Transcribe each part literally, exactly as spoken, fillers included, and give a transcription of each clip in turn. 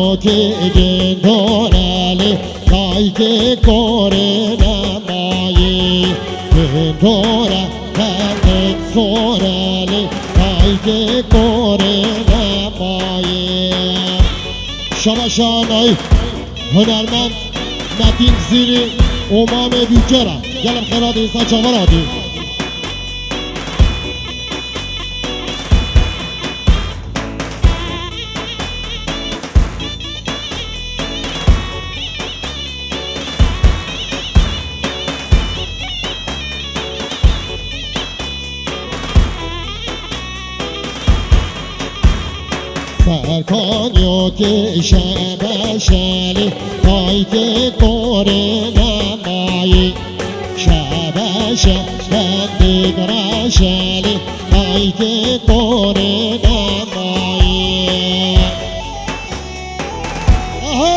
Kê gindore lê dayikê korê nemayê. Gindore xelkek sore lê dayikê korê nemayê. Şabaşa nayî hunermend Metîn Zîrî û Mamê Dûkera. Gelek xêr hatî, ser çavan hatî. Serkan yo kê şebeşelî, dayikê korê nemayî. Şebeşe, bendî greşelî, dayikê korê nemayî. Aha!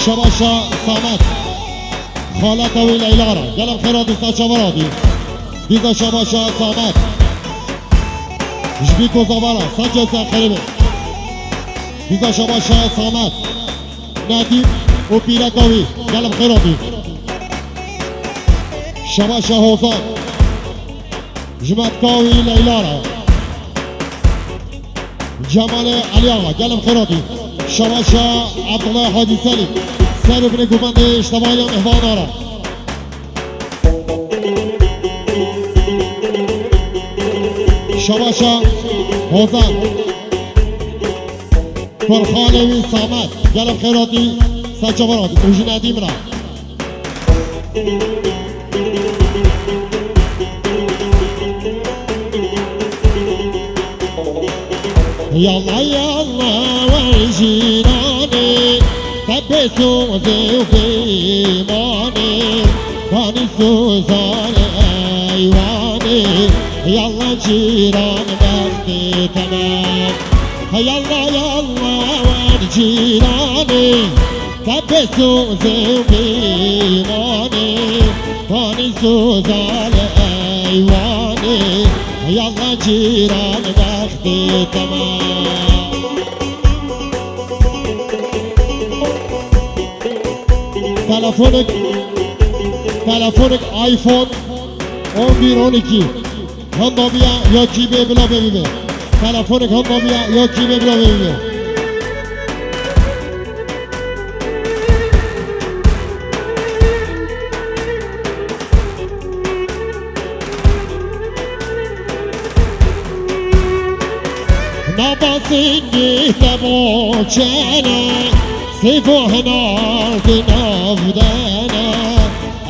Şabaşa Samet. Xaleta wî Leyla re. Gelek xêr hatî, ser çavan hatî. Dîza şabaşa Samet. Ji bî kozavara, ser çev ser xêrê be. Dîza şabaşa Samet. Nedîm û pîreka wî. Gelek xêr hatî. Şabaşa Hozan. Ji metka wî Leyla re. Cemalê Elî Axa, gelek xêr hatî. Şabaşa Abdullah Hacî Selîm. Ser û binê gumendê ji tevaya mêhvana re. Şabaşa Hozan. Kurxalê wî Samet. Gelek xêr hatî, ser çavan hatî. Û ji Nedîm re. Yalla yalla wer cîranê, tebê sozê û peymanê, kanî sozan eywanê. Yalla cîran bextê te me. Yalla yalla wer cîranê, tebê sozê û peymanê, kanî soza li eywanê. Yalla cîran bextê te me. Telefonik, telefonik iPhone on bir on iki. Handa biya ya kî bê bila bê bibe. Telefonik handa biya ya kî bê bila bê bibe. Naba singî te boçene, sêvo hinal di navdene.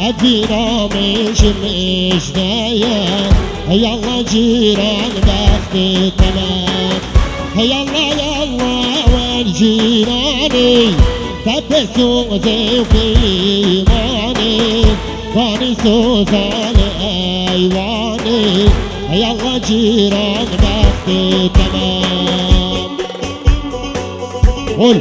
Evîna min ji min ji te ye, yalla cîran bextê te me. Yalla yalla wer cîranê, tebê sozê û peymanê, kanî soza li eywanê. Yalla cîran bextê te me. Hol.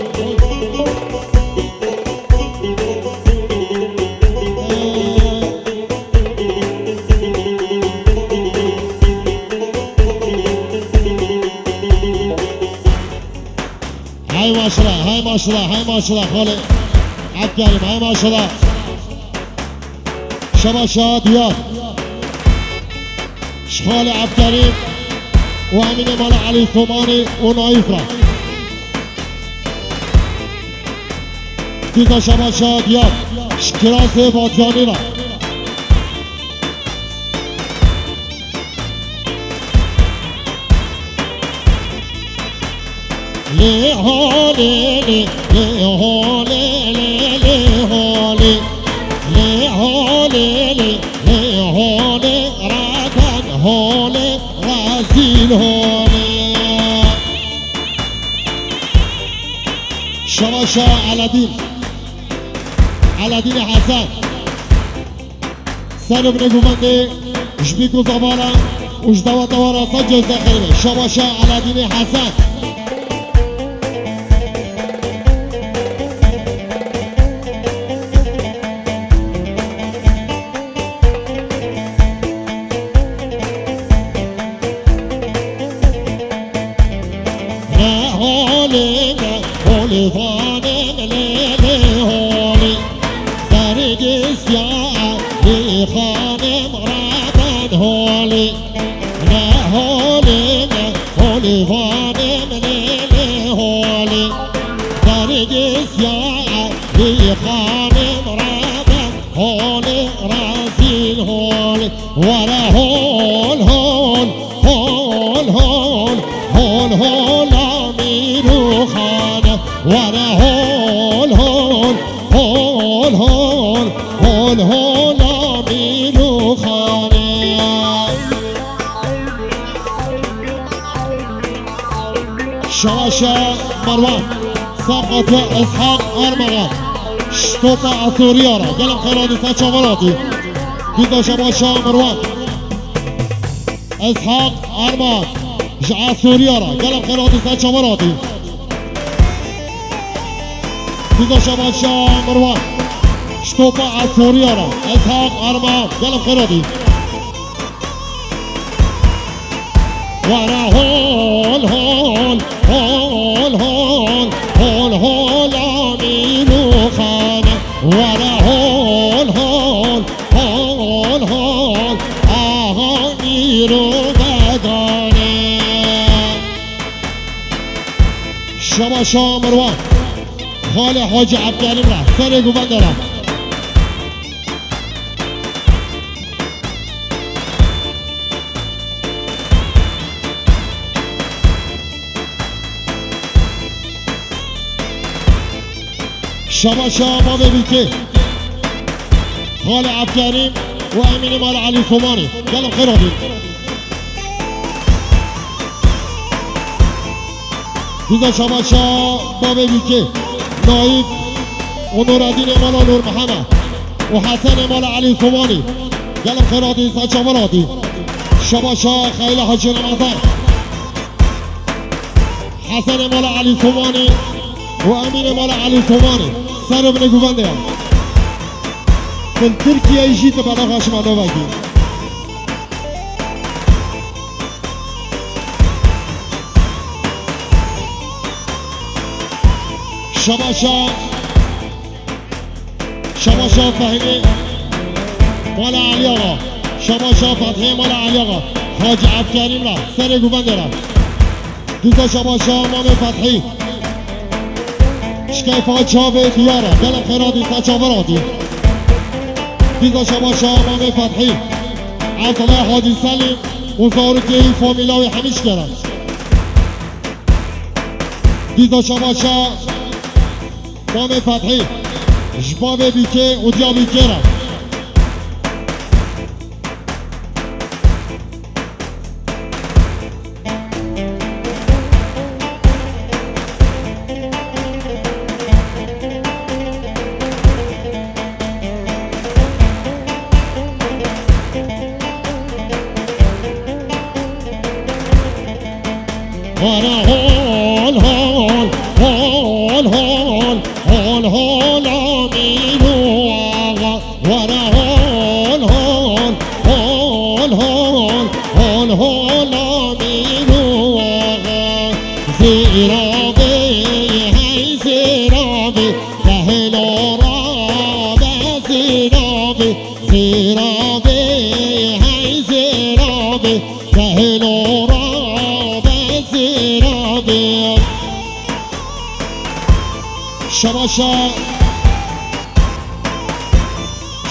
Hey maşallah, hey maşallah, hey maşallah, Xalê Ebkerîm, hey maşallah. Şabaşa Diyar. Ji Xalê Ebkerîm û Emînê Mala Elî Somanî û Naîf re. Dîza şabaşa Diyar. Ji Kirasê Batyanî re. Lê holê, lê, lê holê, lê, lê holê. Lê holê, lê, lê holê, radan holê, razîl holê. Şabaşa Eladîn. Eladînê Hesen. Ser û binê guvendê ji bîk û zavara û ji daweta we re ser cewze xêr be. Şabaşa Eladînê Hesen. Ne holê me, Xanim raben holê, ne holê, ne holê, xanim nê lê holê. Dergis ya Elî xanim raben holê, rezîl holê. Were hol, hol, hol, hol, hol, hol, amîr û xane. Were hol, hol, hol, hol, hol, hol, amîr û xane. Şaşa Merwan, Saqatya Ishaq Armagan, Ştopa Asoriya ra, gelem xêr hatî, ser çavan hatî. Dîsa Şabaşa Merwan, Ishaq Armagan, ji Asoriya ra, gelem xêr hatî, ser çavan hatî. Dîsa Şabaşa Merwan, Ştopa Asoriya ra, Ishaq Armagan, gelem xêr hatî. Were hol, hol, hol, hol, hol, hol, amîr û xane. Were hol, hol, hol, hol, hol, axa mîr û bedane. Şabaşa Merwan, xalê Hacî Evkerîm ra, serê guvende ra. Şabaşa Bavê Bîkê, Xalê Evkerîm û Emînê Mala Elî Somanî. Gelin xêr hatî. Dîsa Şabaşa Bavê Bîkê, Naîf û Nureddînê Mala Nûr Mihemed û Hesenê Mala Elî Somanî. Gelin xêr hatî, ser çavan hatî. Şabaşa Xeylê Hacî Remezan, Hesenê Mala Elî Somanî û Emînê Mala Elî Somanî. Ser û binê guvende ya. Min Tirkiyeyê jî tu belaxa şima novekî. Şabaşa, Şabaşa Fehmî Mala Elî Axa, Şabaşa Fethî Mala Elî Axa, Hacî Evkerîm ra, serê guvende ra. Dîsa Şabaşa Mamê Fethî. Ji keyfa çavê diyar e. Gelek xêr hatî, ser çavan hatî. Dîsa Şabaşa Mamê Fethî, Evdalay Hacî Selîm û zarokê wî, famîla wî hemî ji kere. Dîsa Şabaşa Mamê Fethî, ji Bavê Bîkê û Diya Bîkê re. Were hol, hol, hol, hol, hol, hol, amîr û axa. Were hol, hol, hol, hol, hol, hol, amîr û axa. Zêravê, hey zêravê, behlo rabe zêravê. Zêravê, hey zêravê, behlo rabe zêravê. Şabaşa,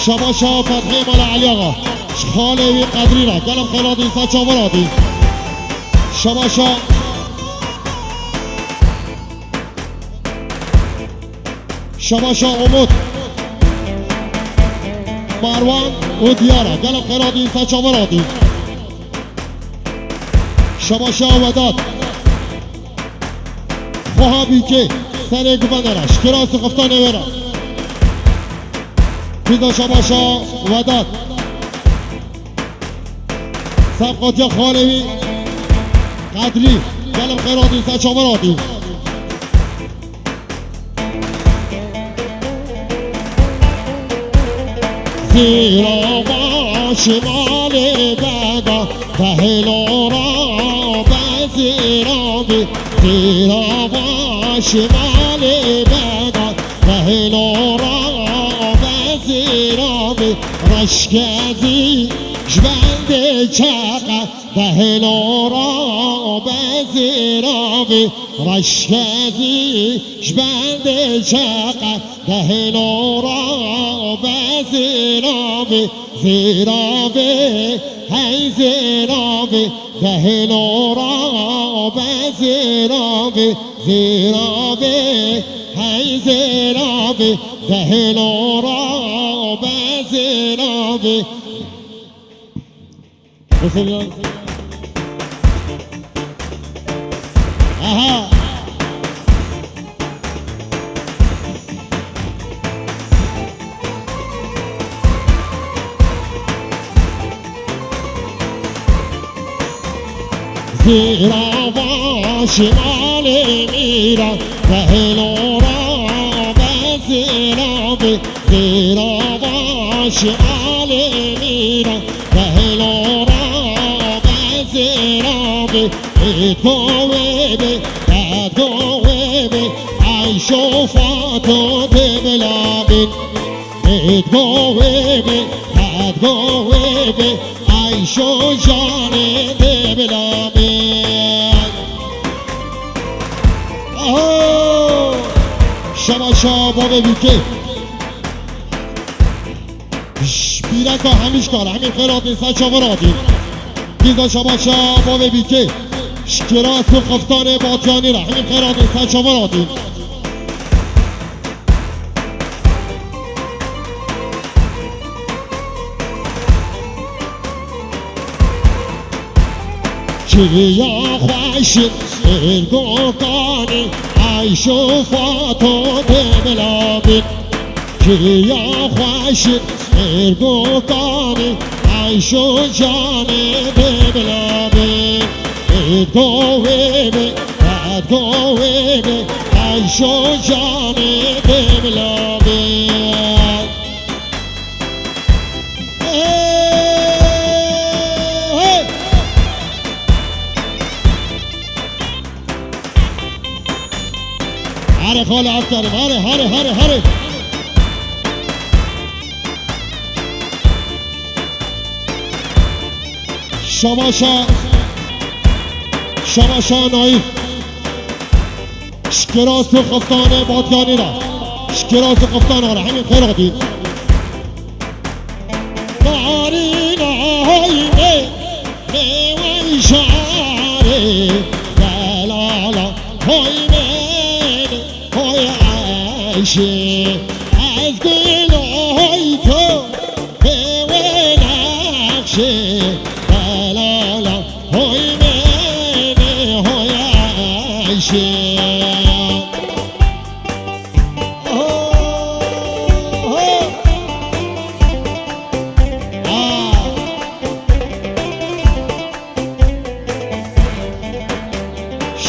Şabaşa Fethî Mala Elî Axa, ji xalê wî Qedrî re, gelek xêr hatî, ser çavan hatî. Şabaşa, Şabaşa Umut, Marwan û Diyar e, gelek xêr hatî, ser çavan hatî. Şabaşa Vedat, Xweha Bîkê, serê guvende re, ji kirasî xiftanê wê re. Dîsa Şabaşa Vedat, Sevqatiya xalê wî Qedrî, gelek xêr hatî, ser çavan hatî. Zêrava şimalê beda, behlo rabe zêravê. Zêrava şimalê beda, behlo rabe zêravê. Reşkezî ji bendê çeqe dehêlo ra bezêravê. Reşkezî ji bendê çeqe dehêlo ra bezêravê. Zêravê, hey zêravê, dehêlo ra bezêravê. Zêravê, hey zêravê, dehêlo ra bezêravê. Aha. Zêrava şimalê mîra, dehêlo ra bezêravê. Zêrava şimalê mîra, dehêlo ra bezêravê. Êtgo wê bê, êtgo wê bê, Ayşo Fato dê bila bin. Êtgo wê bê, êtgo wê bê, Ayşo canê dê bila bê. Aho! Şabaşa bavê bîkê. Ji bîreka hemî ji kar, hemî xêr hatîn, ser çavan hatîn. Dîza şabaşa bavê bîkê. Ji kirasê xiftanê Batyanî re, hemî xêr hatîn, ser çavan hatîn. Çiya xweş in êrgokanî, Ayşo Fato dê bila bin. Çiya xweş in êrgokanî, Ayşo canê dê bila bin. Êrgo wê bê, êrgo wê bê, Ayşo canê dê bila bin. Hey, hey. Here xala Efkarî, here, here, here, here. Şabaşa, şabaşa Naîf. Ji kirasê xiftanê Batyanî re. Ji kirasê xiftana re. Hemî xêr hatîn. Narîna hoy me, me wey şarê, delala hoy me, hoy eşê. Ez gul hoy to, me wey nexşê, delala hoy me, me hoy eşê.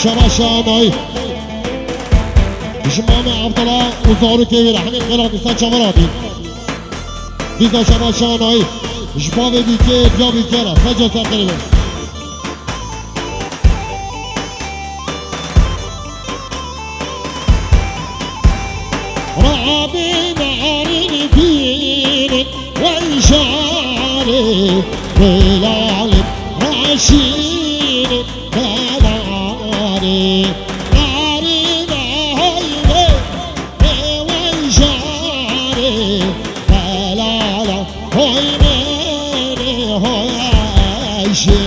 Şabaşa Naîf. Ji Mamê Evdala û zarokê wê re hemî xêr hatî, ser çavan hatî. Dîza şabaşa Naîf. Ji bavê bîkê, diya bîkê re. Ser çavan ser xêr be. Rabî narînî bînin wey şarê, delalê reşînin delalê. Narîna hoy me, me wey şarê, delala hoy me, me hoy eşê.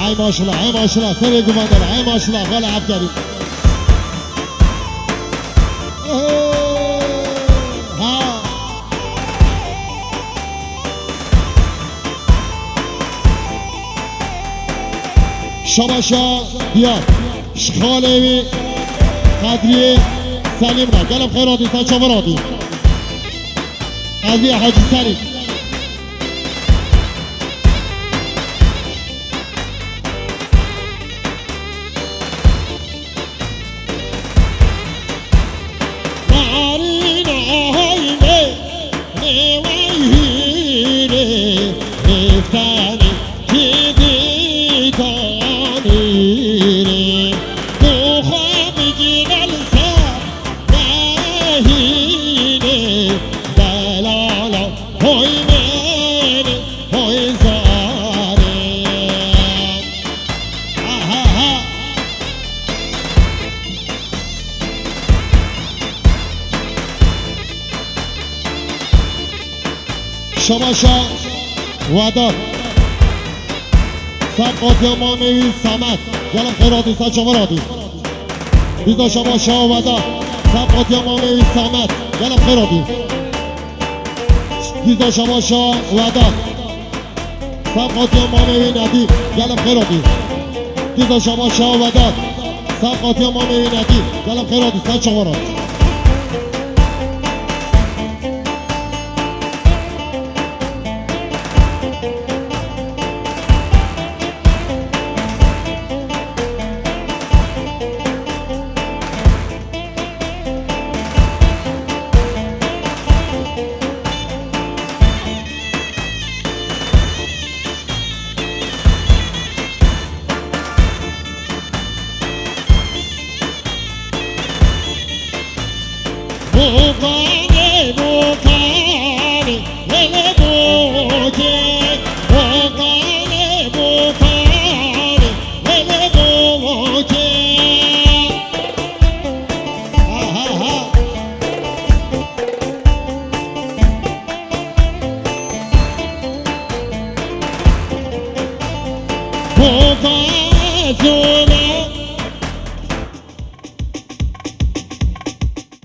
Ay maşallah, ay maşallah, serê guvan dere, ay maşallah, xala Efkarî. Ha. Şabaşa Diyar, ji xalê wî Qedriyê Selîm re, gelek xêr hatî, ser çavan hatî. Qedriyê Hacî Selîm. Narîna hoy me, me wey hîrê, hêftanê kî dîtanî rê. Tu xwe bigîne li ser mehînê, Şabaşa Vedat. Ser qatiya mamê wî Samet. Gelek xêr hatî, ser çavan hatî. Dîza şabaşa Vedat. Ser qatiya mamê wî Samet. Gelek xêr hatî. Dîza şabaşa Vedat. Ser qatiya mamê wî Nedîm. Gelek xêr hatî. Dîza şabaşa Vedat. Ser qatiya mamê wî Nedîm. Gelek xêr hatî, ser çavan hatî.